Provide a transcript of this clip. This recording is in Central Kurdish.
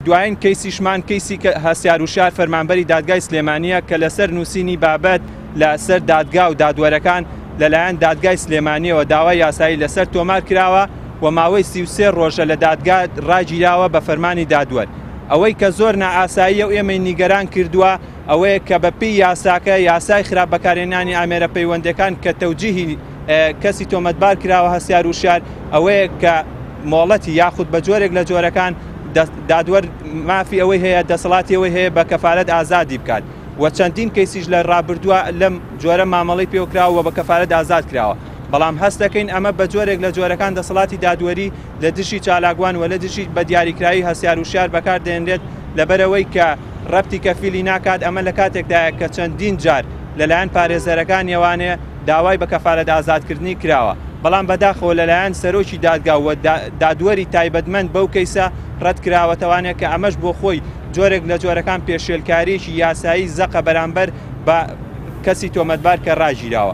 دوایین کەیسیشمان کەیسی هەستیار وشیار فەرمانبەری دادگای سلێمانییە کە لەسەر نووسینی بابەت لەسەر دادگا و دادوەرەکان لەلایەن دادگای سلێمانییەوە داوای یاسایی لەسەر تۆمار کراوە و ماوەی 33 ڕۆژە لە دادگا ڕاگیراوە بە فەرمانی دادوەر. ئەوەی کە زۆر نائاساییە و ئێمەی نیگەران کردووە ئەوەیە کە بە پێی یاساکە، یاسای خراپ بەکارهێنانی ئامێرە پەیوەندیەکان کە تەوجیهی کەسی تۆمەتبار کراوە هەستیار وشیار ئەوەیە کە مۆڵەتی یاخود بە جۆرێک لە جۆرەکان دادوەر مافی ئەوەی هەیە دەسەڵاتی ئەوەی هەیە بە کەفالەت ئازادی بکات و چەندین کەیسیش لە ڕابردووە لەم جۆرە مامەڵەی پێوەکراوە و بە کەفالەت ئازاد کراوە بەڵام هەست دەکەین ئەمە بە جۆرێک لە جۆرەکان دەسەڵاتی دادوەری لە دژی چالاکوان و لە دژی بە دیاریکراوی هەستیار وشیار بەکار دێنرێت لەبەرئەوەی کە ڕەبتی کەفیلی ناکات ئەمە لە کاتێکدایە کە چەندین جار لەلایەن پارێزەرەکانیەوانێ داوای بە کەفالەت ئازادکردنی کراوە بەڵام بەداخەوە لەلایەن سەرۆکی دادگا و دادوەری تایبەتمەند بەو کەیسە ڕەتکراوەتەوانێ کە ئەمەش بۆ خۆی جۆرێک لە جۆرەکان پێشێلکارییەکی یاسایی زەقە بەرامبەر بە کەسی تۆمەتبار کە ڕاگیراوە.